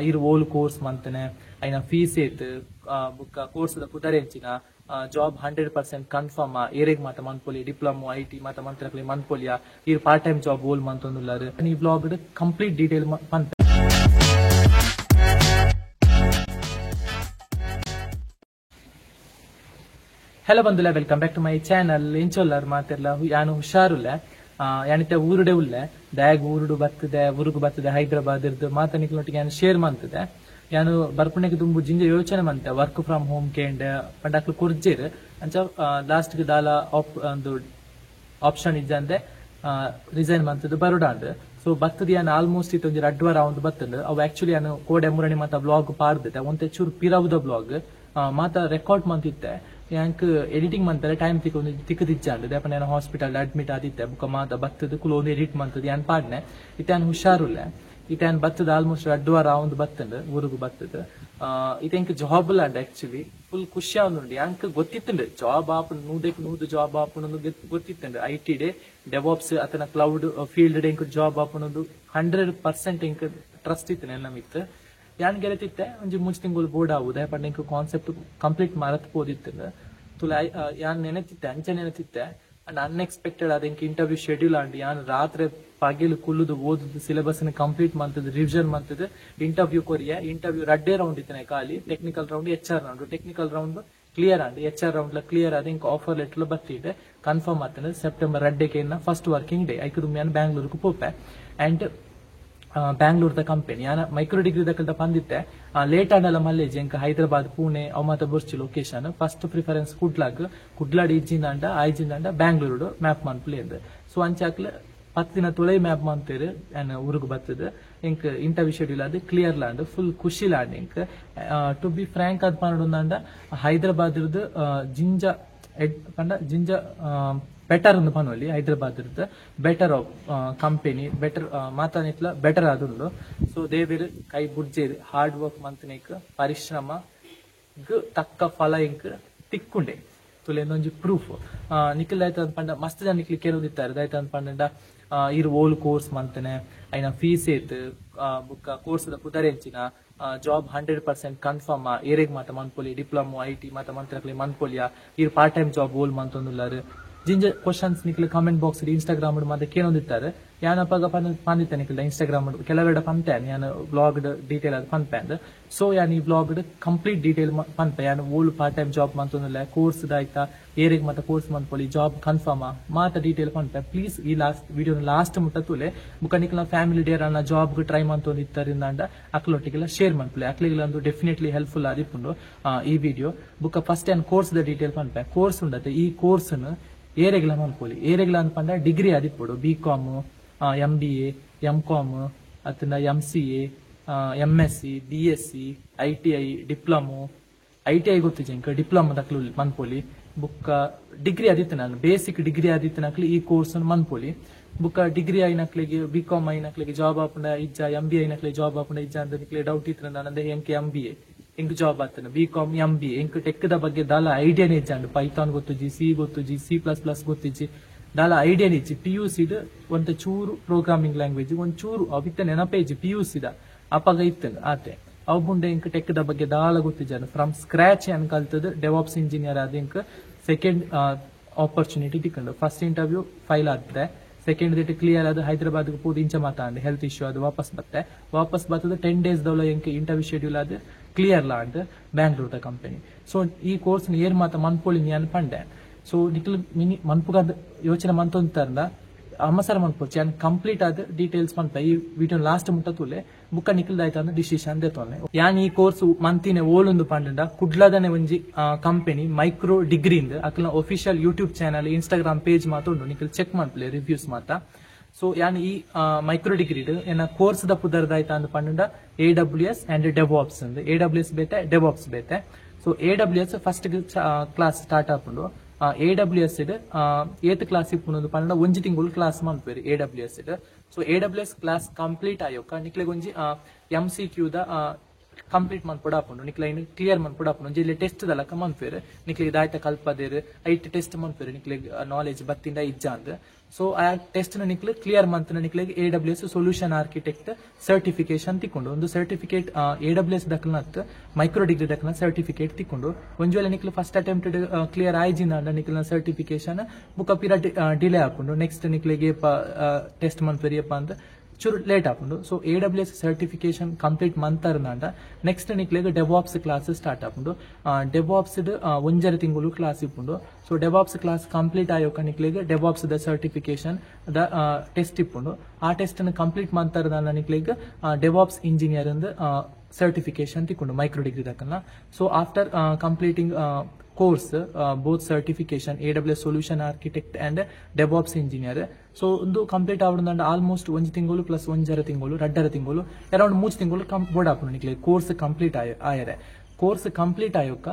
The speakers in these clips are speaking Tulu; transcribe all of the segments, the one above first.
ಈರ್ ಓಲ್ ಕೋರ್ಸ್ ಮಂತನೆ, ಐನ ಫೀಸ್ ಏತ್, ಬುಕ್ಕ ಕೋರ್ಸ್ ದ ಪುದರೆಂಚಿನ, ಜಾಬ್ 100% ಕನ್ಫರ್ಮ್, ಏರೆಗ್ ಮಾತ ಮನ್ಪೊಲಿ, ಡಿಪ್ಲೊಮೊ IT ಮಾತ ಮಂತ್ರಕ್ಲೆ ಮನ್ಪೊಲಿಯ, ಈರ್ part time job ಓಲ್ ಮಂತೊಂದುಲ್ಲಾರ್, ಈ blog complete detail ಪನ್ಪೆ. Hello ಬಂದುಲ, welcome back to my channel. ಎಂಚೊಲ್ಲಾರ್ ಮಾತೆರ್ಲ ಯಾನು ಹುಷಾರುಲ್ಲ, ಯಾನಿತ್ತೆ ಊರುಡೆ ಉಲ್ಲೆ ದ್ಯಾಗ್ ಊರುಡು ಬರ್ತದೆ, ಊರುಗು ಬರ್ತದೆ ಹೈದರಾಬಾದ್ ಇರ್ದು ಮಾತ ನಿಕ್ಲೊಟ್ಟಿಗೆ ಯಾನು ಶೇರ್ ಮಂತದೆ. ಯಾನು ಬರ್ಪುಣೆಗೆ ದುಂಬು ಜಿಂಜ ಯೋಚನೆ ಮಂತೆ, work from home ಕೇಂಡೆ ಪಂಡ ಅಕ್ಲು ಕುರ್ಜೇರ್ ಅಂಚ ಲಾಸ್ಟ್ ಗೆ ದಾಲ ಒಂದು ಆಪ್ಷನ್ ಇಜ್ಜಂದೆ ರಿಸೈನ್ ಮಂತದ್ದು ಬರುಡಾಂಡ್. ಸೊ ಬರ್ತದೆ ಯಾನು ಆಲ್ಮೋಸ್ಟ್ ಇತ್ತೊಂಜಿ ರಡ್ಡ್ ವಾರ ಒಂದು ಬರ್ತದೆ. ಅವು ಆಕ್ಚುಲಿ ಯಾನು ಕೋಡೆ ಮುರಣಿ ಮಾತ ಬ್ಲಾಗ್ ಪಾಡ್ದಿತ್ತೆ, ಒಂತೆ ಚೂರು ಪಿರವುದ ಬ್ಲಾಗ್ ಮಾತ ರೆಕಾರ್ಡ್ ಮಂತಿತ್ತೆ. ಯಾಂಕ್ ಎಡಿಟಿಂಗ್ ಮಂತಾರೆ ಟೈಮ್ ತಿಕ್ಕದಿಜ್ಜಾಂಡ್ ದೇಪ ನಾನು ಹಾಸ್ಪಿಟಲ್ ಅಡ್ಮಿಟ್ ಆದಿತ್ತೆ, ಬುಕ್ಕ ಮಾತ ಬತ್ತದ ಕುಲೊಂದು ಎಡಿಟ್ ಮಂತದ ಯಾನ್ ಪಾಡ್ನೆ. ಇತ್ತೆ ಯಾನ್ ಹುಷಾರುಲ್ಲೆ, ಇತ್ತೆ ಯಾನ್ ಬತ್ತದ ಆಲ್ಮೋಸ್ಟ್ ರಡ್ಡ್ ವಾರ ಒಂದು ಬತ್ತಂಡ್ ಊರುಗು ಬತ್ತದ. ಇತ್ತೆ ಎಂಕ್ ಜಾಬ್ ಲಾಂಡ್ ಆಕ್ಚುಲಿ ಫುಲ್ ಖುಷಿ ಆವೊಂದುಂಡು. ಯಾಂಕ್ ಗೊತ್ತಿತ್ತುಂಡು ಜಾಬ್ ಆಪುಂಡು, ನೂದೆಕ್ ನೂದು ಜಾಬ್ ಆಪುಂಡು ಗೊತ್ತಿತ್ತುಂಡು. I T day DevOps ಅತನ ಕ್ಲೌಡ್ ಫೀಲ್ಡ್ ಎಂಕ್ ಜಾಬ್ ಆಪುಂಡು 100% ಎಂಕ್ ಟ್ರಸ್ಟ್ ಇತ್ತು ನನ್ನ ಮಿತ್ತು. ಯಾನ್ ಗೆಳತಿತ್ತೆ ಒಂಜಿ ಮೂಜಿ ತಿಂಗಳು ಬೋರ್ಡ್ ಆವುದೆ ಪಂಡ ಎಂಕ್ ಕಾನ್ಸೆಪ್ಟ್ ಕಂಪ್ಲೀಟ್ ಮರತ್ ಪೋದಿತ್ತುಂಡು. ತುಲ ಯಾನ್ ನೆನತಿತ್ತೆ ಅಂಚ ನೆನತಿತ್ತೆ. ಅಂಡ್ ಅನ್ಎಕ್ಸ್ಪೆಕ್ಟೆಡ್ ಆದ ಎಂಕ್ ಇಂಟರ್ವ್ಯೂ ಶೆಡ್ಯೂಲ್ ಆಂಡ್. ಯಾನ್ ರಾತ್ರೆ ಪಗೆಲು ಕುಲ್ಲುದು ಓದುದು ಸಿಲೆಬಸ್ ಕಂಪ್ಲೀಟ್ ಮಂತದು ರಿವಿಷನ್ ಮಂತದು ಇಂಟರ್ವ್ಯೂ ಕೊರಿಯ. ಇಂಟರ್ವ್ಯೂ ರಡ್ಡೇ ರೌಂಡ್ ಇತ್ತನೆ ಖಾಲಿ, technical round H R round. Technical round clear and H R round clear ಆದ ಎಂಕ್ ಆಫರ್ ಲೆಟರ್ ಬತ್ತಿದೆ, ಕನ್ಫರ್ಮ್ ಆತನ ಸೆಪ್ಟೆಂಬರ್ ರಡ್ಡೆಗೆ first working day. ಐಕ್ ದುಮ್ಮಿ ಯಾನ್ ಬ್ಯಾಂಗ್ಳೂರ್ಗೆ ಪೋಪೆ. ಅಂಡ್ ಬ್ಯಾಂಗ್ಳೂರ್ದ ಕಂಪನಿ ಯಾನ ಮೈಕ್ರೋ ಡಿಗ್ರಿ ದಕಲ್ದ ಪಂದಿತ್ತೆ. ಲೇಟ್ ಆಂಡಲ ಮಲ್ಲೇಜ್ ಎಂಕ್ ಹೈದರಾಬಾದ್ ಪುಣೆ ಅವು ಮಾತ ಬೊರ್ಚಿ location. First preference ಕುಡ್ಲಾಗ್, ಕುಡ್ಲಾಡ್ ಇಜ್ಜಿಂದಾಂಡ ಆಯ್ಜಿಂದಾಂಡ ಬ್ಯಾಂಗ್ಳೂರು ಮ್ಯಾಪ್ ಮನ್ಪುಲೆ ಅಂದ್. ಸೊ ಅಂಚಾಕ್ಲ 10 ದಿನ ತುಳೈ ಮ್ಯಾಪ್ ಮಂತೇರು ಯಾನ್ ಊರುಗು ಬತ್ತದ. ಎಂಕ್ ಇಂಟರ್ವ್ಯೂ ಶೆಡ್ಯೂಲ್ ಅದು ಕ್ಲಿಯರ್ ಲಾಂಡ್, ಫುಲ್ ಖುಷಿ ಲಾಂಡ್ ಎಂಕ್. To be frank ಅದ್ ಪನೊಡುಂದಾಂಡ ಹೈದರಾಬಾದ್ ಜಿಂಜ ಪಂಡ ಜಿಂಜ ಬೆಟರ್ ಅಂದ್ ಪನೊಲಿ. Hyderabad better company, better ಮಾತಾನಿತ್ಲ better ಆದುಂಡು. ಸೊ ದೇವೆರ್ ಕೈ ಬುಡ್ಜೇರ್, ಹಾರ್ಡ್ ವರ್ಕ್ ಮಂತನೇಕ್ ಪರಿಶ್ರಮ ತಕ್ಕ ಫಲ ಎಂಕ್ ತಿಕ್ಕುಂಡೆ ತುಲೆಂದೊಂಜಿ ಪ್ರೂಫ್. ನಿಖಲ್ ದಾಯ್ತ ಪಂಡ ಮಸ್ತ್ ಜನ ನಿಕ್ಲಿ ಕೇಳೊಂದಿತ್ತಾರೆ ದಾಯ್ತ ಪಂಡ ಈರ್ ಓಲ್ ಕೋರ್ಸ್ ಮಂತನೆ, ಐನ ಫೀಸ್ ಏತ್, ಬುಕ್ಕ ಕೋರ್ಸ್ ದ ಪುದರೆಂಚಿನ, ಜಾಬ್ 100% ಕನ್ಫರ್ಮ್, ಏರೆಗ್ ಮಾತ ಮನ್ಪೊಲಿ, ಡಿಪ್ಲೊಮೊ IT ಮಾತ ಮಂತ್ರಕ್ಲೆ ಮನ್ಪೊಲಿಯ, ಈರ್ part time job ಓಲ್ ಮಂತೊಂದುಲ್ಲಾರ್, ಜಿಂಜ ಕ್ವಶನ್ಸ್ ನಿಕ್ಲೆ comment box Instagram ಮಾತ ಕೇಳೊಂದಿತ್ತಾರೆ. ಯಾನಪಗ ಪಂದಿತ್ತೆ ನಿಕ್ಲೆ ಇನ್ಸ್ಟಾಗ್ರಾಮ್ ಕೆಲವೆರಡ ಪಂತೆ ಯಾನ್ ಬ್ಲಾಗ್ ಡೀಟೇಲ್ ಅದು ಪನ್ಪೆ ಅಂದ್. ಸೊ ಯಾನ್ ಈ blog complete detail ಪನ್ಪೆ. ಯಾನ್ ಓಲ್ part time job ಮಂತೊಂದುಲ್ಲೆ, course ದಾಯ್ತಾ, ಏರೆಗ್ ಮಾತ ಕೋರ್ಸ್ ಮನ್ಪೊಲಿ, ಜಾಬ್ ಕನ್ಫರ್ಮ್ ಮಾತ ಡೀಟೇಲ್ ಪನ್ಪೆ. ಪ್ಲೀಸ್ ಈ last video last ಮುಟ್ಟ ತುಲೆ. ಬುಕ್ಕ ನಿಕ್ಲ ಫ್ಯಾಮಿಲಿ ಡೇರ್ ಅನ್ನ ಜಾಬ್ ಟ್ರೈ ಮಂತೊಂದಿತ್ತರಿಂದಾಂಡ ಅಕ್ಲೊಟ್ಟಿಗೆಲ್ಲ ಶೇರ್ ಮನ್ಪುಲೆ, ಅಕ್ಲಿಗೆಲ್ಲ ಒಂದು ಡೆಫಿನೆಟ್ಲಿ ಹೆಲ್ಪ್ಫುಲ್ ಆದಿಪ್ಪುಂಡು ಈ ವಿಡಿಯೋ. ಬುಕ್ಕ ಫಸ್ಟ್ ಯಾನ್ ಕೋರ್ಸ್ ದ ಡೀಟೇಲ್ ಪನ್ಪೆ. ಕೋರ್ಸ್ ಉಂಡತೆ ಈ ಕೋರ್ಸ್ ಏರೆಗ್ಲ ಮನ್ಪೊಲಿ. ಏರೆಗ್ಲ ಅನ್ಪಂಡ ಡಿಗ್ರಿ ಆದಿಪ್ಪೊಡು, B com, M B A, M com, ಅತ್ತಂಡ M C A, M S C, B S C, I T I, diploma, I T I ಗೊತ್ತಿಜ್ಜಿ ಎಂಕ್, ಡಿಪ್ಲೊಮೊ ದಕ್ಲು ಮನ್ಪೊಲಿ. ಬುಕ್ಕ ಡಿಗ್ರಿ ಆದಿತ್ತು ನಾನು ಬೇಸಿಕ್ ಡಿಗ್ರಿ ಆದಿತ್ತು ನಕ್ಲಿ ಈ ಕೋರ್ಸ್ ಮನ್ಪೊಲಿ. ಬುಕ್ಕ ಡಿಗ್ರಿ ಐನಕ್ಲಿಗೆ ಬಿ ಕಾಮ್ ಐನಕ್ಲಿಗೆ ಜಾಬ್ ಆಪುಂಡ ಇಜ್ಜ, ಎಂ ಬಿ ಐನಕ್ಲಿ ಜಾಬ್ ಆಪುಂಡ ಇಜ್ಜ ಅಂತ ನಿಕ್ಲೆ ಡೌಟ್ ಇತ್ತು. ನಾನು ಎಂಕ್ M B A ಎಂಕ್ ಜಾಬ್ ಆತನ, B com M B A ಎಂಕ್ ಟೆಕ್ the ಬಗ್ಗೆ ದಾಲ ಐಡಿಯಾನೇ ಇಜ್ಜಾಂಡ್. ಪೈಥಾನ್ ಗೊತ್ತುಜ್ಜಿ, ಸಿ ಗೊತ್ತುಜ್ಜಿ, C plus plus ಗೊತ್ತಿಜ್ಜಿ, ದಾಲ ಐಡಿಯಾನೇ ಇಜ್ಜಿ. ಪಿ ಯು ಸಿಡ್ ಒಂತ ಚೂರು ಪ್ರೋಗ್ರಾಮಿಂಗ್ ಲ್ಯಾಂಗ್ವೇಜ್ ಒಂಚೂರು ಅವಿತ್ತ ನೆನಪೇ ಇಜ್ಜಿ ಪಿ ಯು ಸಿದ ಅಪಗ ಇತ್ತು ಆತೆ. ಅವು ಬುಂಡೆ ಎಂಕ್ ಟೆಕ್ the ಬಗ್ಗೆ ದಾಲ ಗೊತ್ತಿಜ್ಜಾಂಡ್. ಫ್ರಮ್ ಸ್ಕ್ರಾಚ್ ಏನ್ ಕಲ್ತದ ಡೆವಾಪ್ಸ್ ಇಂಜಿನಿಯರ್ ಆದ ಎಂಕ್ ಸೆಕೆಂಡ್ ಆಪರ್ಚುನಿಟಿ ತಿಕ್ಕಂಡು. First interview file ಆದ್ರೆ second date clear ಆದ ಹೈದರಾಬಾದ್ ಪೋದು ಇಂಚ ಮಾತಾಂಡ್ ಹೆಲ್ತ್ ಇಶ್ಯೂ ಅದು ವಾಪಸ್ ಬತ್ತೆ. ವಾಪಸ್ ಬತ್ತದ 10 ಡೇಸ್ ದೌಲ ಎಂಕ್ ಇಂಟರ್ವ್ಯೂ ಶೆಡ್ಯೂಲ್ ಆದ clear ಲಾಂಡ್ Bangalore the company. So ಈ ಕೋರ್ಸ್ ಏರ್ ಮಾತ ಮನ್ಪೊಲಿ ಯಾನ್ ಪಂಡೆ. ಸೊ ನಿಕ್ಲ್ ಮಿನಿ ಮನ್ಪುಗಾದ ಯೋಚನೆ ಮಂತೊಂತಾರಂದ ಅಮಸರ ಮನ್ಪೊರ್ಚಿ ಯಾನ್ ಕಂಪ್ಲೀಟ್ ಆದ ಡೀಟೇಲ್ಸ್ ಪನ್ಪೆ. ಈ ವಿಡಿಯೋ ಲಾಸ್ಟ್ ಮುಟ್ಟ ತುಲೆ ಬುಕ್ಕ ನಿಕ್ಲ್ ಆಯ್ತು ಅಂದ್ರೆ ಡಿಸಿಷನ್ ದೆತೊನ್ನೆ. ಯಾನ್ ಈ ಕೋರ್ಸ್ ಮಂತಿನೆ ಓಲೊಂದು ಪಂಡ ಕುಡ್ಲದನೆ ಒಂಜಿ company micro degree ಇಂದ ಅಕ್ಲ official YouTube channel Instagram page ಮಾತ ಉಂಡು, ನಿಕ್ಲ್ ಚೆಕ್ ಮನ್ಪುಲೆ ರಿವ್ಯೂಸ್ ಮಾತ. ಸೊ ಯಾನ್ ಈ ಮೈಕ್ರೋ ಡಿಗ್ರಿ ಎನ್ನ ಕೋರ್ಸ್ ದ ಪುದರ್ದಾಯ್ತ ಅಂದ್ ಪಂಡ A W S and DevOps ಅಂದ್. A W S ಬೇತೆ, ಡೆವಾಪ್ಸ್ ಬೇತೆ. So A W S first class start ಆಪುಂಡು. A W S ಏತ್ ಕ್ಲಾಸ್ ಇಪ್ಪುಂಡು ಪಂಡ ಒಂಜಿ ತಿಂಗಳು ಕ್ಲಾಸ್ ಮನ್ಪುವೆರ್ A W S. So A W S class complete ಆಯೋಕ ನಿಕ್ಲೆಗ್ ಒಂಜಿ M C Q the Complete ಮನ್ಪೊಡು ಆಪುಂಡು. ನಿಕ್ಲ ಐನ್ ಕ್ಲಿಯರ್ ಮನ್ಪೊಡು ಆಪುಂಡು. ಒಂಜಿ ಟೆಸ್ಟ್ ದಲಕ ಮನ್ಪೇರು ನಿಕ್ಲೆ ಇದಾಯ್ತ ಕಲ್ಪದೇರು ಐಟ್ ಟೆಸ್ಟ್ ಮನ್ಪೇರು ನಿಕ್ಲೆ ನಾಲೆಜ್ ಬತ್ತಿಂಡ ಇಜ್ಜಾಂದ್. ಸೊ ಆ ಟೆಸ್ಟ್ ನ ನಿಕ್ಲೆ ಕ್ಲಿಯರ್ ಮಂತ್ನ ನಿಕ್ಲೆಗ್ AWS solution architect certification ತಿಕ್ಕೊಂಡು. ಒಂದು certificate AWS ದಕ್ಲನತ್ micro degree ದಕ್ಲನ certificate ತಿಕ್ಕೊಂಡು. ಒಂಜಿ ವೇಳೆ ನಿಕ್ಲೆ first attempt clear ಆಯ್ಜಿನ ನಿಕ್ಲೆನ ಸರ್ಟಿಫಿಕೇಶನ್ ಬುಕ್ಕ ಪಿರ ಡಿಲೇ ಆಪುಂಡು. ನೆಕ್ಸ್ಟ್ ನಿಕ್ಲೆಗೆ ಟೆಸ್ಟ್ ಮನ್ಪೆರಿಯಪ್ಪ ಅಂತ ಚೂರು ಲೇಟ್ ಆಪುಂಡು. So AWS certification complete ಮಂತರ್ನಾಂಡ next ನಿಕ್ಲೆಗ್ DevOps class start ಆಪುಂಡು. ಡೆವಾಪ್ಸ್ 1.5 ತಿಂಗಳು ಕ್ಲಾಸ್ ಇಪ್ಪುಂಡು. So DevOps class complete ಆಯೋಕ ನಿಕ್ಲೆಗ್ DevOps the certification the test ಇಪ್ಪುಂಡು. ಆ ಟೆಸ್ಟ್ ಅನ್ನು ಕಂಪ್ಲೀಟ್ ಮಂತರ್ನಾಂಡ ನಿಕ್ಲೆಗ್ ಡೆವಾಪ್ಸ್ ಇಂಜಿನಿಯರ್ ಅಂದ್ ಸರ್ಟಿಫಿಕೇಶನ್ ತಿಕ್ಕೊಂಡು ಮೈಕ್ರೋ ಡಿಗ್ರಿ ದಕ್ಕಲ್ಲ. So after completing course both certification AWS solution architect and DevOps engineer. So ಒಂದು ಕಂಪ್ಲೀಟ್ ಆವಡಂದ ಆಲ್ಮೋಸ್ಟ್ 1 ತಿಂಗಳು ಪ್ಲಸ್ 1.5 ತಿಂಗಳು 2.5 ತಿಂಗಳು ಅರೌಂಡ್ 3 ತಿಂಗಳು ಬೋರ್ಡ್ ಆಪುಂಡು ನಿಕ್ಲೆ ಕೋರ್ಸ್ ಕಂಪ್ಲೀಟ್ ಆಯರೆ. ಕೋರ್ಸ್ ಕಂಪ್ಲೀಟ್ ಆಯೋಕ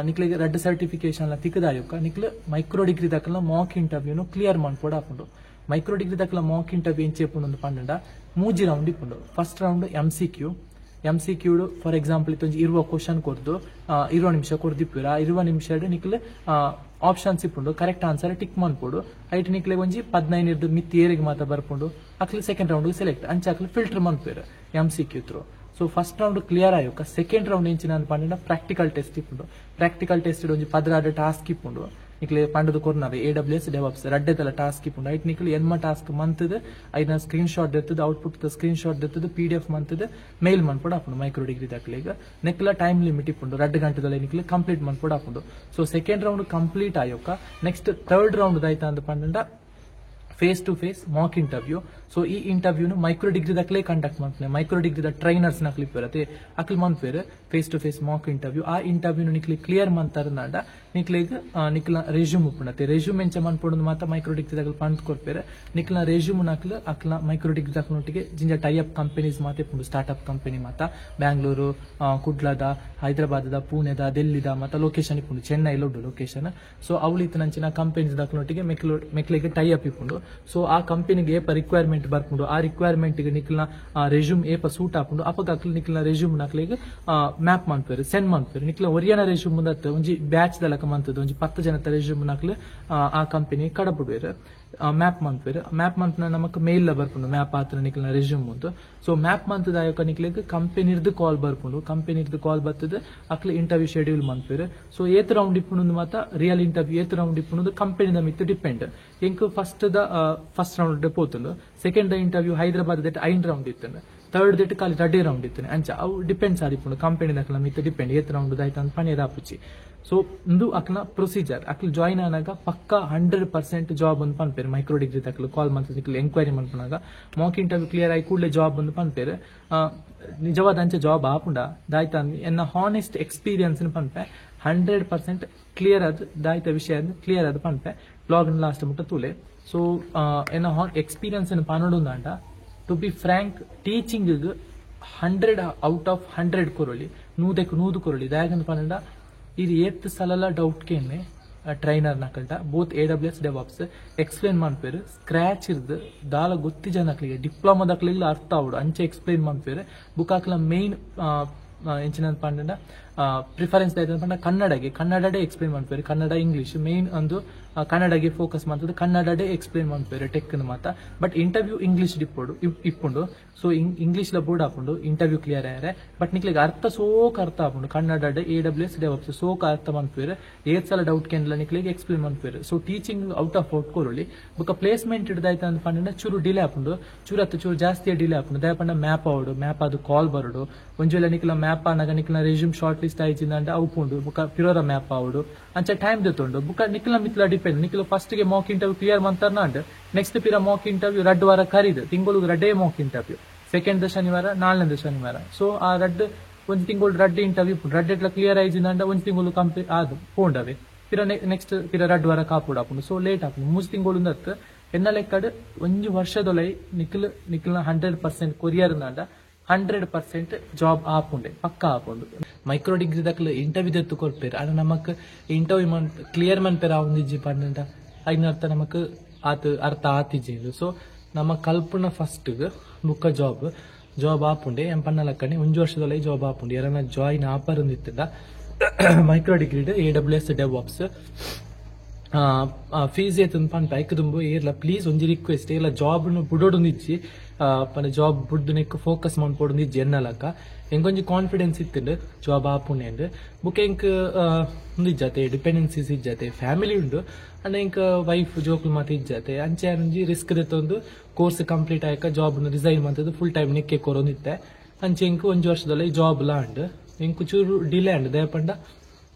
ನಿಕ್ಲೆಗ್ 2 ಸರ್ಟಿಫಿಕೇಶನ್ ತಿಕ್ಕದಾಯೋಕ ನಿಕ್ಲೆ ಮೈಕ್ರೋ ಡಿಗ್ರಿ ದಕ್ಕಲ ಮಾಕ್ ಇಂಟರ್ವ್ಯೂನು ಕ್ಲಿಯರ್ ಮನ್ಪೊಡು ಆಪುಂಡು. ಮೈಕ್ರೋ ಡಿಗ್ರಿ ದಕ್ಕಲ ಮಾಕ್ ಇಂಟರ್ವ್ಯೂ ಎಂಚೆಪುಂಡು ಪಂಡ 3 ರೌಂಡ್ ಇಪ್ಪುಂಡು. First round MCQ. MCQ for example ಇತ್ತೊಂಜಿ 20 question ಕೊರ್ದು 20 ನಿಮಿಷ ಕೊರ್ದಿಪ್ಪುರ. 20 ನಿಮಿಷ ನಿಕ್ಲೆ ಆಪ್ಷನ್ಸ್ ಇಪ್ಪುಂಡು. Correct answer tick ಮನ್ಪೊಡು. ಐಟ್ ನಿಕ್ಲೆ ಒಂಜಿ 15 ಮಿತ್ತಿ ಏರಿಗೆ ಮಾತ ಬರ್ಪುಂಡು. ಅಕ್ಲೆ second round select ಅಂಚ ಅಕ್ಲೆ ಫಿಲ್ಟರ್ ಮನ್ಪೇರು MCQ through. So first round clear ಆಯೋಕ second round ಎಂಚಿನ ಪಂಡ ಪ್ರಾಕ್ಟಿಕಲ್ ಟೆಸ್ಟ್ ಇಪ್ಪುಂಡು. ಪ್ರಾಕ್ಟಿಕಲ್ ಟೆಸ್ಟ್ ಒಂಜಿ 16 ಟಾಸ್ಕ್ ಇಪ್ಪುಂಡು. ನಿಕ್ಲೆ ಪಂಡದ ಕೊರ್ನವೆ AWS DevOps ರಡ್ಡೆತಲ task ಇಪ್ಪುಂಡು. ಐಟ್ ನಿಕ್ಲೆ ಎನ್ಮ ಟಾಸ್ಕ್ ಮಂತದ ಐನ ಸ್ಕ್ರೀನ್ ಶಾಟ್ ದೆತ್ತದ output screen shot ದೆತ್ತದ PDF ಮಂತದ ಮೇಲ್ ಮನ್ಪೊಡು ಆಪುಂಡು ಮೈಕ್ರೋ ಡಿಗ್ರಿ ದಕ್ಲೆಗ್. ನೆಕ್ಲ ಟೈಮ್ ಲಿಮಿಟ್ ಇಪ್ಪುಂಡು 2 ಗಂಟೆದಲ್ಲ ನಿಕ್ಲೆ ಕಂಪ್ಲೀಟ್ ಮನ್ಪೊಡು ಆಪುಂಡು. So second round complete ಆಯೋಕ next third round ದಾಯ್ತ ಅಂದ್ ಪಂಡ face to face mock interview. So ಈ ಇಂಟರ್ವ್ಯೂನು ಮೈಕ್ರೋ ಡಿಗ್ರಿ ದಕ್ಲೆ ಕಂಡಕ್ಟ್ ಮಾಡ್ತಾರೆ. ಮೈಕ್ರೋ ಡಿಗ್ರಿದ ಟ್ರೈನರ್ಸ್ ನಕ್ಲಿ ಇರುತ್ತೆ ಅಕ್ಲಿ ಮನ್ಪೇರು face to face mock interview. ಆ ಇಂಟರ್ವ್ಯೂನು ನಿಕ್ಲಿ ಕ್ಲಿಯರ್ ಮಂತಾರನಾಂಡ ನಿಕ್ಲೆಗ್ ನಿಕ್ಲ ರೆಸ್ಯೂಮ್ ಉಪ್ಪುಂಡತೆ. ರೆಸ್ಯೂಮ್ ಎಂಚ ಮನ್ಪೊಡು ಮಾತ ಮೈಕ್ರೋ ಡಿಗ್ರಿ ದಕ್ಲು ಪಂದ್ ಕೊರ್ಪೇರು. ನಿಕ್ಲ ರೆಸ್ಯೂಮ್ ನಕ್ಲು ಅಕ್ಲ ಮೈಕ್ರೋ ಡಿಗ್ರಿ ದಕ್ಲೊಟ್ಟಿಗೆ ಜಿಂಜ tie up companies ಮಾತೆ ಉಂಡು. Start up company ಮಾತ ಬ್ಯಾಂಗ್ಳೂರು, ಕುಡ್ಲದ, ಹೈದರಾಬಾದದ, ಪುಣೆದ, ಡೆಲ್ಲಿದ ಮಾತ ಲೊಕೇಶನ್ ಇಪ್ಪುಂಡು. ಚೆನ್ನೈಲ ಉಂಡು ಲೊಕೇಶನ್. ಸೊ ಅವಳಿತನಂಚಿನ ಕಂಪನೀಸ್ ದಕ್ಲೊಟ್ಟಿಗೆ ಮೆಕ್ಲೆಗ್ ಟೈ ಅಪ್ ಇಪ್ಪುಂಡು. ಸೊ ಆ ಕಂಪನಿಗೆ ಏಪ ರಿಕ್ವೈರ್ಮೆಂಟ್ ಬರ್ಪುಂಡು ಆ ರಿಕ್ವೈರ್ಮೆಂಟ್ ನಿಕ್ಲ ರೆಸ್ಯೂಮ್ ಏಪ ಸೂಟ್ ಆಪುಂಡು ಅಪಗ ಅಕ್ಲು ನಿಕ್ಲ ರೆಸ್ಯೂಮ್ ನಕ್ಲೆಗ್ ಮ್ಯಾಪ್ ಮನ್ಪೇರು ಸೆಂಡ್ ಮನ್ಪೇರು. ನಿಕ್ಲ ಒರಿಯನ ರೆಸ್ಯೂಮ್ ಮುಂದತ್ತು ಒಂಜಿ ಬ್ಯಾಚ್ ದಲಕ ಮಂತದ ಒಂಜಿ 10 ಜನತ ರೆಸ್ಯೂಮ್ ನಕ್ಲು ಆ ಕಂಪನಿ ಕಡಪುಡುವೆರು ಮ್ಯಾಪ್ ಮನ್ಪೇರು. ಮ್ಯಾಪ್ ಮಂತ್ನ ನಮಕ್ ಮೇಲ್ ಬರ್ಪುಂಡು ಮ್ಯಾಪ್ ಆತ್ರ ನಿಕ್ಲ ರೆಸ್ಯೂಮ್ ಉಂಟು. ಸೊ ಮ್ಯಾಪ್ ಮಂತದಾಯಕ ನಿಕ್ಲೆಗ್ ಕಂಪನಿರ್ದು ಕಾಲ್ ಬರ್ಪುಂಡು. ಕಂಪನಿರ್ದು ಕಾಲ್ ಬರ್ತದ ಅಕ್ಲೆ ಇಂಟರ್ವ್ಯೂ ಶೆಡ್ಯೂಲ್ ಮನ್ಪೇರು. ಸೊ ಏತ್ ರೌಂಡ್ ಇಪ್ಪುಂಡು ಮಾತ ರಿಯಲ್ ಇಂಟರ್ವ್ಯೂ ಏತ್ ರೌಂಡ್ ಇಪ್ಪುಂಡು ಕಂಪನಿದ ಮಿತ್ ಡಿಪೆಂಡ್. ಎಂಕ್ ಫಸ್ಟ್ ರೌಂಡ್ ಪೋತುಂಡು. Second the interview Hyderabad that 5 round ಇತ್ತು. ಥರ್ಡ್ that ಖಾಲಿ 2 ರೌಂಡ್ ಇತ್ತು. ಅಂಚ ಅವು ಡಿಪೆಂಡ್ಸ್ ಆದಿಪ್ಪುಂಡು ಕಂಪನಿ ದಕ್ಲ ಮಿತ್ ಡಿಪೆಂಡ್ ಏತ್ ರೌಂಡ್ ದಾಯ್ತ ಅಂತ ಪನೇರ್ ಆಪುಚಿ. ಸೊ ಇಂದು ಅಕ್ಲ ಪ್ರೊಸೀಜರ್ ಅಕ್ಲ ಜಾಯಿನ್ ಆನಾಗ ಪಕ್ಕ 100% ಜಾಬ್ ಒಂದು ಪನ್ಪೇರು. ಮೈಕ್ರೋ ಡಿಗ್ರಿ ದಕ್ಲು ಕಾಲ್ ಮಂತ್ ನಿಕ್ಲು ಎಂಕ್ವೈರಿ ಮನ್ಪುನಾಗ Mach interview clear ಆಗಿ ಕೂಡಲೇ ಜಾಬ್ ಒಂದು ಪನ್ಪೇರು. ನಿಜವಾದ ಅಂಚೆ ಜಾಬ್ ಆಪುಂಡ ದಾಯ್ತ ಎನ್ನ ಹಾನೆಸ್ಟ್ ಎಕ್ಸ್ಪೀರಿಯನ್ಸ್ ಪನ್ಪೆ 100% ಕ್ಲಿಯರ್ ಅದು ದಾಯ್ತ ವಿಷಯ ಕ್ಲಿಯರ್ ಅದು ಪನ್ಪೆ ಬ್ಲಾಗ್ ಲಾಸ್ಟ್ ಮುಟ್ಟ ತೂಲೆ. ಸೊ ಎನ್ನ ಎಕ್ಸ್ಪೀರಿಯನ್ಸ್ ಪನೊಡುಂದಾಂಡ to be frank teaching 100 out of 100 ಕೊರೊಳಿ 100ಕ್ಕೆ 100 ಕೊರೊಳಿ. ದಾಯಗಂದ ಪನ್ನಡ ಇದು ಏತ್ ಸಲಲ ಡೌಟ್ ಕೇನೆ ಟ್ರೈನರ್ ನಕಲ್ಟ both AWS DevOps explain ಮನ್ಪೇರು. Scratch ಇರ್ದು ದಾಲ ಗೊತ್ತಿ ಜನಕ್ಲಿಗೆ ಡಿಪ್ಲೊಮಾ ದಕ್ಲಿಗೆ ಅರ್ಥ ಆವಡು ಅಂಚೆ ಎಕ್ಸ್ಪ್ಲೇನ್ ಮನ್ಪೇರು. ಬುಕ್ ಹಾಕ್ಲ ಮೇನ್ ಎಂಚಿನ ಪಂಡ ಪ್ರಿಫರೆನ್ಸ್ ಪಂಡ ಕನ್ನಡಗೆ ಕನ್ನಡಡೆ ಎಕ್ಸ್ಪ್ಲೇನ್ ಮನ್ಪೇರು. ಕನ್ನಡ ಇಂಗ್ಲಿಷ್ ಮೇನ್ ಒಂದು ಕನ್ನಡಗೆ ಫೋಕಸ್ ಮಾಡ್ತದೆ ಕನ್ನಡಡೆ ಎಕ್ಸ್ಪ್ಲೇನ್ ಮನ್ಪೇರು ಟೆಕ್ ಮಾತ. But interview English ಡಿಪ್ಪೋಡು ಇಪ್ಪುಂಡು. ಸೊ ಇಂಗ್ಲಿಷ್ ಲ ಬೋರ್ಡ್ ಹಾಕೊಂಡು ಇಂಟರ್ವ್ಯೂ ಕ್ಲಿಯರ್ ಆಯರೆ ಬಟ್ ನಿಕ್ಲೆಗ್ ಅರ್ಥ ಸೋಕ್ ಅರ್ಥ ಆಪುಂಡು ಕನ್ನಡ AWS DevOps ಸೋಕ್ ಅರ್ಥ ಮನ್ಪೇರು. ಏತ್ ಸಲ ಡೌಟ್ ಕೇಂದ್ರ ನಿಕ್ಲೆಗ್ ಎಕ್ಸ್ಪ್ಲೇನ್ ಮನ್ಪೇರು. So teaching out of out ಕೊರೊಳಿ. ಬೊಕ್ಕ ಪ್ಲೇಸ್ಮೆಂಟ್ ಹಿಡ್ದಾಯ್ತ ಅಂತ ಪಂಡ ಚೂರು ಡಿಲೇ ಆಪುಂಡು. ಚೂರು ಅತ್ತ ಚೂರು ಜಾಸ್ತಿ ಡಿಲೇ ಆಪುಂಡು. ದಯ ಪಂಡ ಮ್ಯಾಪ್ ಆವಡು ಮ್ಯಾಪ್ ಅದು ಕಾಲ್ ಬರೋಡು. ಒಂಜಿ ವೇಳೆ ನಿಕ್ಲ ಮ್ಯಾಪ್ ಆನಾಗ ನಿಕ್ಲ resume short list ಆಯ್ಚಿಂದ ಅವು ಪುಂಡು ಬುಕ್ಕ ಪಿರೋರ ಮ್ಯಾಪ್ ಆವಡು ಅಂಚ ಟೈಮ್ ದೆತ್ತುಂಡು. ಬುಕ್ಕ ನಿಕ್ಲ ಮಿತ್ಲ ಡಿಪೆಂಡ್. ನಿಕ್ಲ ಫಸ್ಟ್ ಗೆ Mach interview clear ಮಂತರ್ನಾಂಡ್ next ಪಿರ ಮಾಕ್ ಇಂಟರ್ವ್ಯೂ 2 ವಾರ ಕರೀದು ತಿಂಗಳು ರಡ್ಡೇ Mach interview second ಶನಿವಾರ 4ನೇ ಶನಿವಾರ. ಸೊ ಆ ರಡ್ಡು ಒಂಜಿ ತಿಂಗಳು ರಡ್ಡು ಇಂಟರ್ವ್ಯೂ ರಡ್ಡು ಎಟ್ಲ ಕ್ಲಿಯರ್ ಆಯ್ಚಿಂದ ಒಂಜಿ ತಿಂಗಳು ಕಂಪ್ಲೀಟ್ ಆದು ಪೋಂಡವೆ ಪಿರ ನೆಕ್ಸ್ಟ್ ಪಿರ 2 ವಾರ ಕಾಪುಡು ಆಪುಂಡು. ಸೊ ಲೇಟ್ ಆಪುಂಡು 3 ತಿಂಗಳು ಎನ್ನ ಲೆಕ್ಕಡ್ ಒಂಜಿ ವರ್ಷದೊಲೈ ನಿಕ್ಲ ನಿಕ್ಲ 100% ಕೊರಿಯರ್ ನಾಂಡ 100% ಜಾಬ್ ಆಪುಂಡೆ ಪಕ್ಕ ಆಪುಂಡು. ಮೈಕ್ರೋ ಡಿಗ್ರಿ ದಕ್ಲು ಇಂಟರ್ವ್ಯೂ ದೆತ್ತು ಕೊರ್ಪೇರು. ಆಂಡ ನಮಕ್ ಇಂಟರ್ವ್ಯೂ ಕ್ಲಿಯರ್ ಮನ್ಪೇರು ಆವೊಂದಿಜ್ಜಿ ಪಂಡ ಐನ ಅರ್ಥ ನಮಕ್ ಆತ ಅರ್ಥ ಆತಿಜ್ಜಿ. ಸೊ ನಮ್ಮ ಕಲ್ಪನ ಫಸ್ಟ್ ಬುಕ್ಕ ಜಾಬ್ ಜಾಬ್ ಆಪುಂಡೆ ಎಂ ಪನ್ನಲಕ್ಕನೆ ಒಂಜಿ ವರ್ಷದೊಳಗೆ ಜಾಬ್ ಆಪುಂಡು. ಯಾರನ್ನ ಜಾಯಿನ್ ಆಪರಂದಿತ್ತದ micro degree AWS DevOps fees ಏತಂದು ಪನ್ಪ ಐಕ್ ದುಂಬು ಏರ್ಲ ಪ್ಲೀಸ್ ಒಂಜಿ ರಿಕ್ವೆಸ್ಟ್ ಏರ್ಲ ಜಾಬ್ ನು ಬುಡೋಡು ಪಂಡ ಜಾಬ್ ಬುಡ್ದು ನೆಕ್ ಫೋಕಸ್ ಮನ್ಪೊಡು ಇಜ್ಜಿ ಎನ್ನಲಕ್ಕ ಎಂಕೊಂಜಿ ಕಾನ್ಫಿಡೆನ್ಸ್ ಇತ್ತುಂಡು ಜಾಬ್ ಆಪುಂಡು. ಬುಕ್ ಎಂಕ್ ಉಂದು ಇಜ್ಜಾತೆ ಡಿಪೆಂಡೆನ್ಸೀಸ್ ಇಜ್ಜಾತೆ ಫ್ಯಾಮಿಲಿ ಉಂಡು ಅಂಡ್ ಎಂಕ್ ವೈಫ್ ಜೋಕುಲು ಮಾತ ಇಜ್ಜಾತೆ ಅಂಚೆ ಒಂಜಿ ರಿಸ್ಕ್ ದೆತ್ತೊಂದು ಕೋರ್ಸ್ ಕಂಪ್ಲೀಟ್ ಆಯಕ ಜಾಬ್ ರಿಸೈನ್ ಮಂತದ್ದು ಫುಲ್ ಟೈಮ್ ನೆಕ್ಕೆ ಕೊರೊಂದಿತ್ತೆ. ಅಂಚೆ ಎಂಕ್ ಒಂಜಿ ವರ್ಷದಲ್ಲಿ ಜಾಬ್ ಲಾ ಉಂಡು. ಎಂಕ್ ಚೂರು ಡಿಲೇ ಉಂಡು ದಯಪಂಡ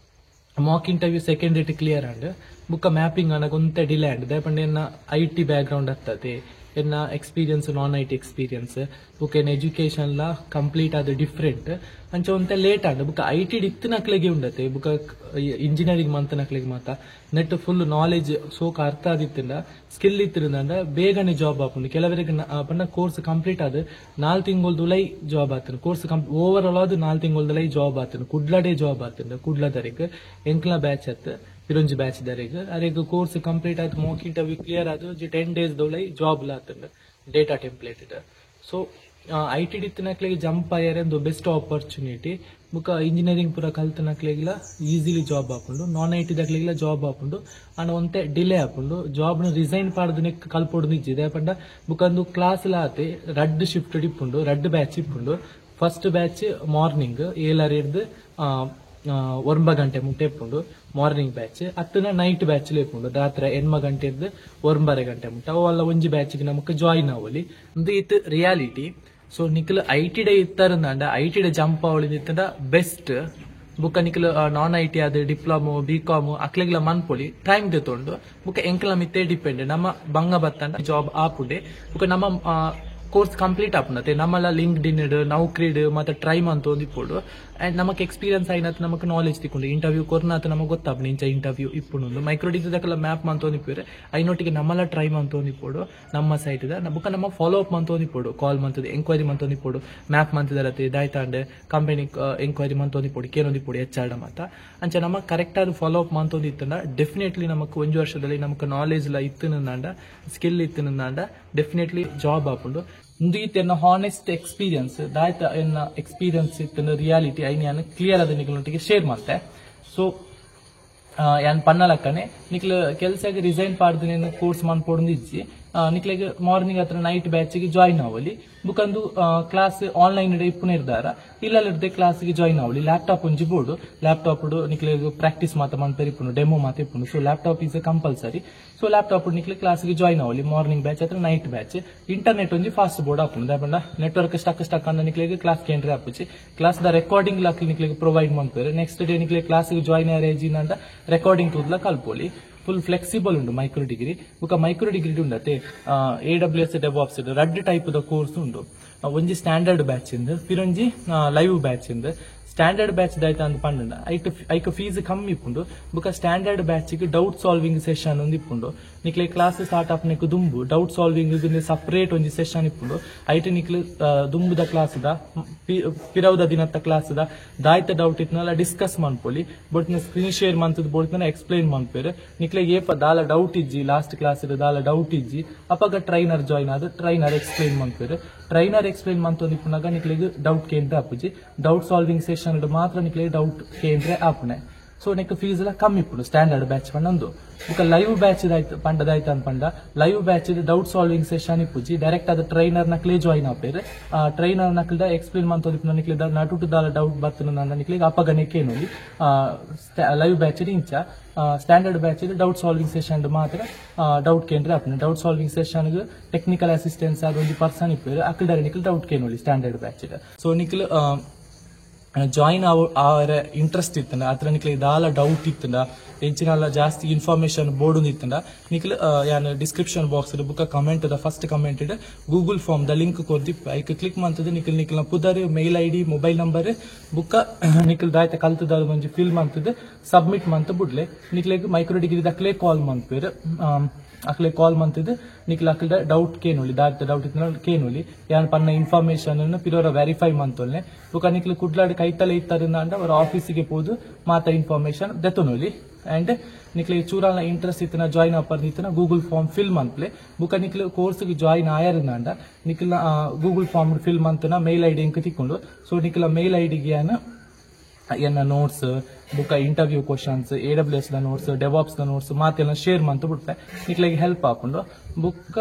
mock interview second date clear and ಬುಕ್ಕ ಮ್ಯಾಪಿಂಗ್ ಅನಗ ಒಂತೆ ಡಿಲೇ ಅಂಡ್ ದಯಪಂಡ ಎನ್ನ I T ಬ್ಯಾಕ್ ಗ್ರೌಂಡ್ ಹತ್ತದೆ ಎನ್ನ experience non I T experience book ಎನ್ನ ಎಜುಕೇಶನ್ ಲಾ ಕಂಪ್ಲೀಟ್ ಆದ ಡಿಫ್ರೆಂಟ್ ಅಂಚ ಒಂತೆ ಲೇಟ್ ಆಂಡ್. ಬುಕ್ಕ I T ಇತ್ತಿನಕ್ಲೆಗೆ ಉಂಡತೆ ಬುಕ್ಕ ಇಂಜಿನಿಯರಿಂಗ್ ಮಂತನಕ್ಲೆಗೆ ಮಾತ ನೆಟ್ ಫುಲ್ ನಾಲೆಜ್ ಸೋಕ ಅರ್ಥ ಆದಿತ್ತಿಂದ ಸ್ಕಿಲ್ ಇತ್ತಿರಂದ ಬೇಗನೆ ಜಾಬ್ ಆಪುಂಡು. ಕೆಲವರಿಗೆ ಪಂಡ ಕೋರ್ಸ್ ಕಂಪ್ಲೀಟ್ ಆದ 4 ತಿಂಗಳದುಲೈ ಜಾಬ್ ಆತನು ಕೋರ್ಸ್ ಓವರ್ ಆಲ್ ಆದ್ 4 ತಿಂಗಳದುಲೈ ಜಾಬ್ ಆತನು ಕುಡ್ಲಡೆ ಜಾಬ್ ಆತನು ಕುಡ್ಲದರೆಗ್ ಎಂಕ್ಲ ಬ್ಯಾಚ್ ಅತ್ ಪಿರೊಂಜಿ ಬ್ಯಾಚ್ ದರೆಗ್ ಅರೆಗ್ ಕೋರ್ಸ್ ಕಂಪ್ಲೀಟ್ ಆದ್ ಮಾಕ್ ಇಂಟರ್ವ್ಯೂ ಕ್ಲಿಯರ್ ಆದ್ 10 ಡೇಸ್ ದೊಲೈ ಜಾಬ್ ಲಾತಂಡು data template. So I T ಡಿತ್ತಿನಕ್ಲೆಗ್ jump ಆಯರೆ ಒಂದು ಬೆಸ್ಟ್ ಆಪರ್ಚುನಿಟಿ. ಬುಕ್ಕ ಇಂಜಿನಿಯರಿಂಗ್ ಪೂರ ಕಲ್ತನಕ್ಲೆಗ್ಲ ಈಸಿಲಿ ಜಾಬ್ ಆಪುಂಡು, ನಾನ್ I T ದಕ್ಲೆಗ್ಲ ಜಾಬ್ ಆಪುಂಡು. ಅಂಡ್ ಒಂತೆ ಡಿಲೇ ಆಪುಂಡು ಜಾಬ್ ನು ರಿಸೈನ್ ಪಾಡ್ದು ನೆಕ್ ಕಲ್ಪೊಡು ನಿಜ್ಜಿ ದಯಪಂಡ ಬುಕ್ಕ ಒಂದು ಕ್ಲಾಸ್ ಲ ಆತೆ ರಡ್ಡ್ ಶಿಫ್ಟ್ ಇಪ್ಪುಂಡು, ರಡ್ಡ್ ಬ್ಯಾಚ್ ಇಪ್ಪುಂಡು. ಫಸ್ಟ್ ಬ್ಯಾಚ್ ಮಾರ್ನಿಂಗ್ 7 9 ಗಂಟೆ ಮುಟ್ಟೆ ಇಪ್ಪುಂಡು ಮಾರ್ನಿಂಗ್ ಬ್ಯಾಚ್, ಅತ್ತನ ನೈಟ್ ಬ್ಯಾಚ್ ಇಪ್ಪುಂಡು ರಾತ್ರಿ 8 ಗಂಟೆರ್ದು 9 ಗಂಟೆ ಮುಟ್ಟ ಅಲ್ಲ ಒಂಜಿ ಬ್ಯಾಚ್ ನಮಕ್ ಜಾಯಿನ್ ಆವಲಿ. ಉಂದು ಇತ್ತು ರಿಯಾಲಿಟಿ. ಸೊ ನಿಕ್ಲು I T day ಇತ್ತಾರಂದ I T day jump ಆವಳಿ ಇತ್ತಂಡ ಬೆಸ್ಟ್. ಬುಕ್ಕ ನಿಕ್ಲು ನಾನ್ I T ಆದ ಡಿಪ್ಲೊಮೊ ಬಿ ಕಾಮ್ ಅಕ್ಲೆಗ್ಲ ಮನ್ಪೊಲಿ ಟೈಮ್ ದೆತ್ತೊಂಡು ಬುಕ್ಕ ಎಂಕ್ಲ ಮಿತ್ತೆ ಡಿಪೆಂಡ್ ನಮ್ಮ ಬಂಗ ಬತ್ತಂಡ ಜಾಬ್ ಆಪುಂಡೆ. ಬುಕ್ಕ ನಮ್ಮ ಕೋರ್ಸ್ ಕಂಪ್ಲೀಟ್ ಆಪುಂಡತೆ ನಮ್ಮಲ್ಲ ಲಿಂಕ್ಡ್ ಇನ್ ನೌಕ್ರಿಡ್ ಮತ್ತೆ ಟ್ರೈ ಮಂತ ಒಂದಿಪ್ಪುಂಡು. ಅಂಡ್ ನಮಕ್ ಎಕ್ಸ್ಪೀರಿಯನ್ಸ್ ಆಯ್ನತ್ ನಮಕ್ ನಾಲೆಜ್ ತಿಕ್ಕೊಂಡು ಇಂಟರ್ವ್ಯೂ ಕೊರ್ನಾತ ನಮಗೆ ಗೊತ್ತಾಪುಂಡು ಇಂಚ ಇಂಟರ್ವ್ಯೂ ಇಪ್ಪುಂಡು. ಮೈಕ್ರೋ ಡಿಗ್ರಿದಕ್ಕೆಲ್ಲ ಮ್ಯಾಪ್ ಮಂತ ಒಂದಿಪ್ಪುರೆ ಐನೊಟ್ಟಿಗೆ ನಮ್ಮಲ್ಲ ಟ್ರೈ ಮಂತ ಒಂದಿಪ್ಪುಡು ನಮ್ಮ ಸೈಟ್ the ಬುಕ್ಕ ನಮ್ಮ ಫಾಲೋ ಅಪ್ ಮಂತ ಒಂದಿಪ್ಪುಡು ಕಾಲ್ ಮಂತದ ಎಂಕ್ವೈರಿ ಮಂತ ಒಂದಿಪ್ಪುಡು ಮ್ಯಾಪ್ ಮಂತದರತೆ ದಾಯ್ತಾಂಡ್ ಕಂಪನಿ ಎಂಕ್ವೈರಿ ಮಂತ ಒಂದಿಪ್ಪುಡು ಕೇನೊಂದಿಪ್ಪುಡು ಎಚ್ ಆರ್ ಮಾತ ಅಂಚ ನಮ್ಮ ಕರೆಕ್ಟ್ ಆದ ಫಾಲೋ ಅಪ್ ಮಂತ ಒಂದಿತ್ತಂಡ ಡೆಫಿನೆಟ್ಲಿ ನಮಕ್ ಒಂಜಿ ವರ್ಷದಲ್ಲಿ ನಮಕ್ ನಾಲೆಜ್ ಲ ಇತ್ತುನಂದಾಂಡ ಸ್ಕಿಲ್ ಇತ್ತುನಂದಾಂಡ ಡೆಫಿನೆಟ್ಲಿ ಜಾಬ್ ಆಪುಂಡು. ಉಂದು ಇತ್ತೆ ಎನ್ನ ಹಾನೆಸ್ಟ್ ಎಕ್ಸ್ಪೀರಿಯನ್ಸ್ ದಾಯ್ತ ಎನ್ನ ಎಕ್ಸ್ಪೀರಿಯನ್ಸ್ ಇತ್ತು ರಿಯಾಲಿಟಿ ಐನ್ ಯಾನ್ ಕ್ಲಿಯರ್ ಆದ ನಿಕ್ಲೊಟ್ಟಿಗೆ ಶೇರ್ ಮಾಡ್ತೆ. ಸೊ ಯಾನ್ ಪನ್ನಲಕ್ಕನೆ ನಿಕ್ಲ ಕೆಲ್ಸಗೆ ರಿಸೈನ್ ಪಾಡ್ದು ಕೋರ್ಸ್ ಮನ್ಪೊಡು ಇಜ್ಜಿ ನಿಕ್ಲೆಗ್ ಮಾರ್ನಿಂಗ್ ಹತ್ರ ನೈಟ್ ಬ್ಯಾಚ್ ಗೆ ಜಾಯಿನ್ ಆವಲಿ. ಬುಕ್ಕಂದು ಕ್ಲಾಸ್ ಆನ್ಲೈನ್ ಇಪ್ಪುನ ಇರ್ದಾರ ಇಲ್ಲಲ್ಲಿರ್ದೆ ಕ್ಲಾಸ್ ಗೆ ಜಾಯಿನ್ ಆವಲಿ. ಲ್ಯಾಪ್ಟಾಪ್ ಒಂಜಿ ಬೋರ್ಡು ಲ್ಯಾಪ್ಟಾಪ್ ನಿಕ್ಲೆಗ್ ಪ್ರಾಕ್ಟೀಸ್ ಮಾತ ಮನ್ಪೆರ್ ಇಪ್ಪುಂಡು ಡೆಮೋ ಮಾತ ಇಪ್ಪುಂಡು. So laptop is compulsory. So laptop ನಿಕ್ಲೆ class ಗೆ ಜಾಯಿನ್ ಆವಲಿ ಮಾರ್ನಿಂಗ್ ಬ್ಯಾಚ್ ಹತ್ರ ನೈಟ್ ಬ್ಯಾಚ್. ಇಂಟರ್ನೆಟ್ ಒಂಜಿ ಫಾಸ್ಟ್ ಬೋರ್ಡ್ ಆಪುಂಡು ದಾಯೆಪಂಡ ನೆಟ್ವರ್ಕ್ ಸ್ಟಕ್ ಸ್ಟಕ್ ಅಂದ ನಿಕ್ಲೆಗ್ ಕ್ಲಾಸ್ ಕೇಂದ್ರ ಆಪುಜಿ. ಕ್ಲಾಸ್ the recording lock ನಿಕ್ಲೆಗ್ ಪ್ರೊವೈಡ್ ಮನ್ಪೆರ್. ನೆಕ್ಸ್ಟ್ ಡೇ ನಿಕ್ಲೆಗ್ ಕ್ಲಾಸ್ ಗೆ ಜಾಯಿನ್ ಆರೇಜಿ ಅಂಡ ರೆಕಾರ್ಡಿಂಗ್ ತೂದ್ಲ ಕಲ್ಪೊಲಿ. ಫುಲ್ ಫ್ಲೆಕ್ಸಿಬಲ್ ಉಂಡು ಮೈಕ್ರೋ ಡಿಗ್ರಿ. ಬುಕ್ಕ ಮೈಕ್ರೋ ಡಿಗ್ರಿ ಉಂಡತೆ AWS DevOps ರಡ್ಡ್ ಟೈಪ್ ದ ಕೋರ್ಸ್ ಉಂಡು. ಒಂಜಿ ಸ್ಟ್ಯಾಂಡರ್ಡ್ ಬ್ಯಾಚ್ ಇಂದು ಪಿರೊಂಜಿ ಲೈವ್ ಬ್ಯಾಚ್ ಇಂದು. ಸ್ಟ್ಯಾಂಡರ್ಡ್ ಬ್ಯಾಚ್ ದಾಯ್ತ ಅಂದ್ ಪಂಡ ಐಕ್ ಫೀಸ್ ಕಮ್ಮಿ ಇಪ್ಪುಂಡು. ಬುಕ್ಕ ಸ್ಟ್ಯಾಂಡರ್ಡ್ ಬ್ಯಾಚ್ ಗೆ ಡೌಟ್ ಸಾಲ್ವಿಂಗ್ ಸೆಷನ್ ಒಂದು ಇಪ್ಪುಂಡು. ನಿಕ್ಲೆ ಕ್ಲಾಸ್ ಸ್ಟಾರ್ಟ್ ಆಪ್ನೆಕ್ ದುಂಬು ಡೌಟ್ ಸಾಲ್ವಿಂಗ್ ಸಪರೇಟ್ ಒಂಜಿ ಸೆಷನ್ ಇಪ್ಪುಂಡು. ಐಟ್ ನಿಕ್ಲು ದುಂಬುದ ಕ್ಲಾಸ್ the ಪಿರವುದ ದಿನತ್ತ ಕ್ಲಾಸ್ the ದಾಯ್ತ ಡೌಟ್ ಇತ್ನಲ್ಲ ಡಿಸ್ಕಸ್ ಮನ್ಪೊಲಿ. ಬೊಟ್ನ ಸ್ಕ್ರೀನ್ ಶೇರ್ ಮಂತದ ಬೋಟ್ನ ಎಕ್ಸ್ಪ್ಲೈನ್ ಮನ್ಪೇರು. ನಿಕ್ಲೆ ಏಪ ದಾಲ ಡೌಟ್ ಇಜ್ಜಿ ಲಾಸ್ಟ್ ಕ್ಲಾಸ್ ದಾಲ ಡೌಟ್ ಇಜ್ಜಿ ಅಪಗ ಟ್ರೈನರ್ ಜಾಯಿನ್ ಆದ ಟ್ರೈನರ್ ಎಕ್ಸ್ಪ್ಲೈನ್ ಮನ್ಪೇರು. ಟ್ರೈನರ್ ಎಕ್ಸ್ಪ್ಲೈನ್ ಮಂತೊಂದಿಪ್ಪುನಾಗ ನಿಕ್ಲೆಗ್ ಡೌಟ್ ಕೇಂದ್ರ ಆಪುಜಿ. ಡೌಟ್ ಸಾಲ್ವಿಂಗ್ ಸೆಷನ್ ಮಾತ್ರ ನಿಕ್ಲೆ ಡೌಟ್ ಕೇಂದ್ರ ಆಪುಣೆ. ಸೊ ನೆಕ್ ಫೀಸ್ ಎಲ್ಲ ಕಮ್ಮಿ ಇಪ್ಪುಂಡು ಸ್ಟ್ಯಾಂಡರ್ಡ್ ಬ್ಯಾಚ್ ಪಂಡಂದು. ಬುಕ್ಕ ಲೈವ್ ಬ್ಯಾಚ್ ಪಂಡದಾಯ್ತು ಅಂದ್ ಪಂಡ live batch doubt solving session ಇಪ್ಪುಜಿ. ಡೈರೆಕ್ಟ್ ಆದ ಟ್ರೈನರ್ ನಕ್ಲೆ ಜಾಯಿನ್ ಆಪೇರು. ಟ್ರೈನರ್ ನಕ್ಲ್ದ ಎಕ್ಸ್ಪ್ಲೈನ್ ಮಂತೊಂದಿಪ್ಪುನ ನಿಕ್ಲೆ ನಟುಟು ದಾಲ ಡೌಟ್ ಬರ್ತನ ನಿಕ್ಲೆಗ್ ಅಪಗನೆ ಕೇನೊಲಿ. ಲೈವ್ ಬ್ಯಾಚ್ ಇಂಚ standard batch doubt solving session ಮಾತ್ರ ಡೌಟ್ ಕೇಂದ್ರ ಆಪುಂಡು. Doubt solving session technical assistance ಆದ ಒಂಜಿ ಪರ್ಸನ್ ಇಪ್ಪುರು ಅಕ್ಲ್ ನಿಕ್ಲ್ ಡೌಟ್ ಕೇನೊಲಿ ಸ್ಟ್ಯಾಂಡರ್ಡ್ ಬ್ಯಾಚ್. ಸೊ ನಿಕ್ಲ್ ಜಾಯಿನ್ ಆವರ ಇಂಟ್ರೆಸ್ಟ್ ಇತ್ತಂಡ ಅತ್ರ ನಿಕ್ಲೆ ದಾಲ ಡೌಟ್ ಇತ್ತಂಡ ಎಂಚಿನಲ್ಲ ಜಾಸ್ತಿ ಇನ್ಫಾರ್ಮೇಶನ್ ಬೋರ್ಡ್ ಇತ್ತಂಡ ನಿಕ್ಲು ಯಾನ್ ಡಿಸ್ಕ್ರಿಪ್ಷನ್ ಬಾಕ್ಸ್ ಬುಕ್ಕ comment the first comment Google form the link ಕೊರ್ದಿಪ್ಪ ಐಕ್ ಕ್ಲಿಕ್ ಮಂತದ ನಿಕ್ಲ್ ನಿಕ್ಲ್ನ ಪುದರ್ ಮೇಲ್ ಐಡಿ ಮೊಬೈಲ್ ನಂಬರ್ ಬುಕ್ಕ ನಿಕ್ಲ್ ದಾಯ್ತ ಕಲ್ತದ ಒಂಜಿ ಫಿಲ್ ಮಂತದ ಸಬ್ಮಿಟ್ ಮಂತ ಬುಡ್ಲೆ ನಿಕ್ಲೆಗ್ ಮೈಕ್ರೋ ಡಿಗ್ರಿ ದಕ್ಲೆ ಕಾಲ್ ಮನ್ಪೇರು. ಅಕ್ಲೆ ಕಾಲ್ ಮಂತಿದ್ದು ನಿಕ್ಲ ಅಕ್ಲೆ ಡೌಟ್ ಕೇನುಲಿ ದಾದ ಡೌಟ್ ಇತ್ತಿನ ಕೇನುಲಿ ಯಾನ್ ಪನ್ನ ಇನ್ಫಾರ್ಮೇಶನ್ ಪಿರೋರ ವೆರಿಫೈ ಮಂತೊಲ್ನೆ ಬೊಕ ನಿಕ್ಲ ಕುಡ್ಲಾಡ್ ಕೈತಲೆ ಇತ್ತರಿಂದ ಅವರ ಆಫೀಸಿಗೆ ಪೋದು ಮಾತ ಇನ್ಫಾರ್ಮೇಶನ್ ದೆತೊನೊಲಿ ಅಂಡ್ ನಿಕ್ಲೆ ಚೂರಾಲ ಇಂಟ್ರೆಸ್ಟ್ ಇತ್ತಿನ ಜಾಯಿನ್ ಆಪರ್ ಇತ್ತಿನ ಗೂಗಲ್ ಫಾರ್ಮ್ ಫಿಲ್ ಮನ್ಪ್ಲೆ ಬುಕ ನಿಕ್ಲೆ ಕೋರ್ಸ್ಗೆ ಜಾಯಿನ್ ಆಯರಿಂದಾಂಡ ನಿಕ್ಲ ಗೂಗಲ್ ಫಾರ್ಮ್ ಫಿಲ್ ಮಂತನ ಮೇಲ್ ಐಡಿ ಎಂಕ್ ತಿಕ್ಕೊಂಡು ಸೊ ನಿಕ್ಲ ಮೇಲ್ ಐಡಿಗೆ ಯಾನ್ ಎನ್ನ ನೋಟ್ಸ್ ಬುಕ್ಕ interview questions AWS the notes DevOps the notes ಮಾತೆಲ್ಲ ಶೇರ್ ಮಂತು ಬಿಡ್ತೆ ನಿಕ್ಲೆಗೆ ಹೆಲ್ಪ್ ಆಪುಂಡು ಬುಕ್ಕ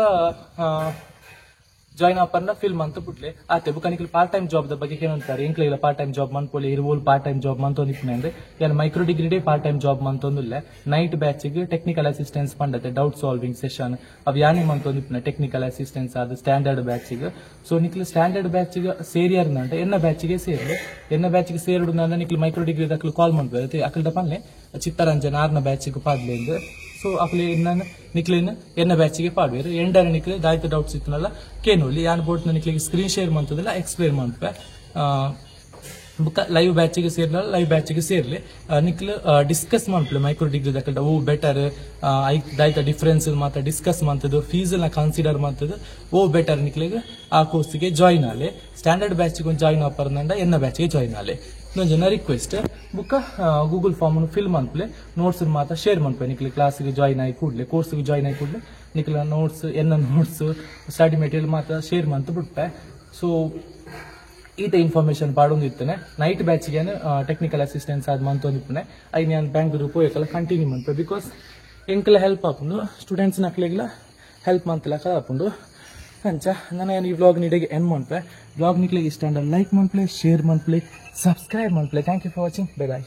ಜಾಯಿನ್ ಆಪರ್ನ ಫಿಲ್ ಮಂತು ಬಿಡ್ಲೆ ಆತೆ ಬುಕ್ಕ ನಿಕ್ಲೆ part time job the ಬಗ್ಗೆ ಏನಂತಾರೆ ಎಂಕ್ಲೆಲ್ಲ part time job ಮನ್ಪೊಲಿ ಇರುವೋಲ್ part time job ಮಂತೊಂದು ಅಂದ್ರೆ ಯಾನ್ micro degree day part time job ಮಂತೊಂದಿಲ್ಲ night ಬ್ಯಾಚಿಗೆ technical assistance ಪಂಡತೆ doubt solving session ಅವು ಯಾನೇ ಮಂತೊಂದು ಟೆಕ್ನಿಕಲ್ ಅಸಿಸ್ಟೆನ್ಸ್ ಅದು ಸ್ಟ್ಯಾಂಡರ್ಡ್ ಬ್ಯಾಚಿಗೆ ಸೊ ನಿಕ್ಲೆ ಸ್ಟ್ಯಾಂಡರ್ಡ್ ಬ್ಯಾಚಿಗೆ ಸೇರಿಯಾರ್ನಂಟ ಎನ್ನ ಬ್ಯಾಚಿಗೆ ಸೇರ್ಲಿ ಎನ್ನ ಬ್ಯಾಚಿಗೆ ಸೇರುಡು ನಾನು ನಿಕ್ಲೆ ಮೈಕ್ರೋ ಡಿಗ್ರಿ ಅಕ್ಲು ಕಾಲ್ ಮಾಡ್ಬೇಕು ಅಕ್ಲ್ದ ಪನ್ಲೆ ಚಿತ್ತರಂಜನ್ ಆರ್ನ ಬ್ಯಾಚಿಗೆ ಪಾಡ್ಲೆ ಎಂದು ಸೊ ಅಕ್ಲೆ ನಾನು ನಿಕ್ಲೇನ್ ಎನ್ನ ಬ್ಯಾಚಿಗೆ ಪಾಡ್ವೇರು ಎಂಡರ್ ನಿಕ್ಲೆ ದಾಯ್ತ ಡೌಟ್ಸ್ ಇತ್ತನಲ್ಲ ಕೇನೊಲಿ ಯಾನ್ ಬೋಟ್ ನಿಕ್ಲೆಗೆ ಸ್ಕ್ರೀನ್ ಶೇರ್ ಮಂತದಲ್ಲ ಎಕ್ಸ್ಪ್ಲೇನ್ ಮಾಡ್ಪೆ ಬುಕ್ಕ ಲೈವ್ ಬ್ಯಾಚಿಗೆ ಸೇರ್ಲ ಲೈವ್ ಬ್ಯಾಚಿಗೆ ಸೇರ್ಲಿ ನಿಕ್ಲು ಡಿಸ್ಕಸ್ ಮಾಡ್ಪ್ಲೆ ಮೈಕ್ರೋ ಡಿಗ್ರಿ ದಕ್ಕಲ್ಡ ಓ ಬೆಟರ್ ದಾಯ್ತ ಡಿಫ್ರೆನ್ಸ್ ಮಾತ್ರ ಡಿಸ್ಕಸ್ ಮಾಡ್ತದ್ದು ಫೀಸ್ ಎಲ್ಲ ಕನ್ಸಿಡರ್ ಮಾಡ್ತದ್ದು ಓ ಬೆಟರ್ ನಿಕ್ಲೆಗೆ ಆ ಕೋರ್ಸ್ಗೆ ಜಾಯಿನ್ ಆಲೆ ಸ್ಟ್ಯಾಂಡರ್ಡ್ ಬ್ಯಾಚಿಗೆ ಜಾಯಿನ್ ಆಪರ್ನಂಡ ಎನ್ನ ಬ್ಯಾಚಿಗೆ ಜಾಯಿನ್ ಆಲೆ ಇನ್ನೊಂದು ರಿಕ್ವೆಸ್ಟ್ ಬುಕ್ಕ ಗೂಗಲ್ ಫಾರ್ಮ್ ಫಿಲ್ ಮನ್ಪ್ಲೆ ನೋಟ್ಸ್ ಮಾತ್ರ ಶೇರ್ ಮನ್ಪೆ ನಿಕ್ಲೆ ಕ್ಲಾಸ್ಗೆ ಜಾಯಿನ್ ಆಗಿ ಕೂಡ್ಲೆ ಕೋರ್ಸ್ಗೆ ಜಾಯಿನ್ ಆಗಿ ಕೂಡ್ಲೆ ನಿಕ್ಲ ನೋಟ್ಸ್ ಎನ್ನ ನೋಟ್ಸ್ ಸ್ಟಡಿ ಮೆಟೀರಿಯಲ್ ಮಾತ್ರ ಶೇರ್ ಮಂತು ಬಿಡ್ಪೆ ಸೊ ಈತ ಇನ್ಫಾರ್ಮೇಶನ್ ಪಾಡೊಂದು ಇತ್ತನೆ ನೈಟ್ ಬ್ಯಾಚ್ಗೆ ಟೆಕ್ನಿಕಲ್ ಅಸಿಸ್ಟೆನ್ಸ್ ಆದ್ ಮಂತೊಂದು ಇಪ್ಪನೆ ಐನ್ ಯಾನ್ ಬ್ಯಾಂಗ್ಳೂರು ಪೋಯಕಲ್ಲ ಕಂಟಿನ್ಯೂ ಮನ್ಪೆ because ಎಂಕಲ ಹೆಲ್ಪ್ ಆಪುಂಡು ಸ್ಟೂಡೆಂಟ್ಸ್ ನಕ್ಲೆಗ್ಲ ಹೆಲ್ಪ್ ಮಂತಲಕ ಆಪುಂಡು ಅಂಚ ನಾನು ಈ ವ್ಲಾಗ್ ನೀಡಿಗೆ ಎಂಡ್ ಮನ್ಪೆ ವ್ಲಾಗ್ ನಿಕ್ಲೆಗ್ ಇಷ್ಟ ಲೈಕ್ ಮನ್ಪ್ಲೆ ಶೇರ್ ಮನ್ಪ್ಲೆ ಸಬ್ಸ್ಕ್ರೈಬ್ ಮನ್ಪ್ಲೆ. Thank you for watching. Bye bye.